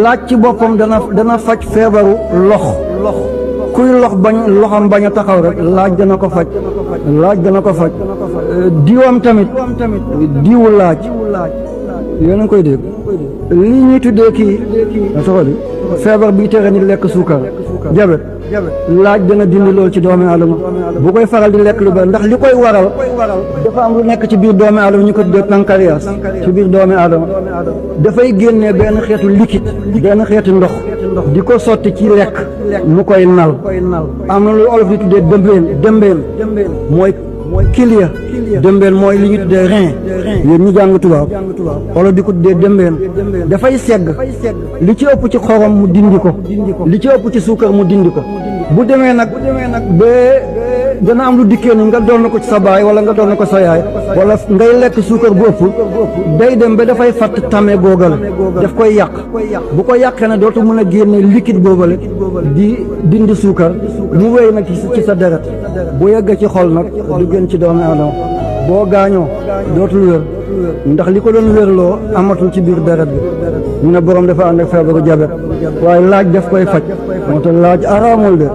laaj ci boppam dana faj feebaru lox kuy loxam bañ a taxaw rek laaj dana ko faj diwam tamit diwu laaj yéen a ngi koy dégg lii ñuy tuddee kii soxali feebar bi tere nit lekk suukar jabet laaj dana dindi loolu ci doomi aadama bu koy faral di lekk lu bari ndax li koy waral dafa am lu nekk ci biir doomi aadama ñu ko tuddee pancréas ci biir doomi aadama dafay génnee benn xeetu liquide benn xeetu ndox di ko sotti ci lekk mu koy nal am na lu olof di tuddee dëmbeen mooy kilia dëmbeen mooy li ñu tuddee rein yéen ñu jàng tubaab olof di ko tuddee dëmbeen dafay segg li ci ëpp ci xorom mu dindi ko li ci ëpp ci suukar mu dindi ko bu demee nag ba dana am lu dikkee ni nga doon na ko ci sa baay wala nga doon na ko sa yaay wala ngay lekk suukar bu ëpp day dem ba dafay fatt tame googale daf koy yàq bu ko yàqee ne dootu mën a génne liquide boobale di dindi suukar mu wéy nag ci sa deret bu yegg ci xol nag du gën ci doomi aadama boo gaañoo dootul wér ndax li ko doon wérloo amatul ci biir deret bi ñu ne borom dafa ànd ak feebaru jabet waaye laaj daf koy faj moo tax laaj araamul de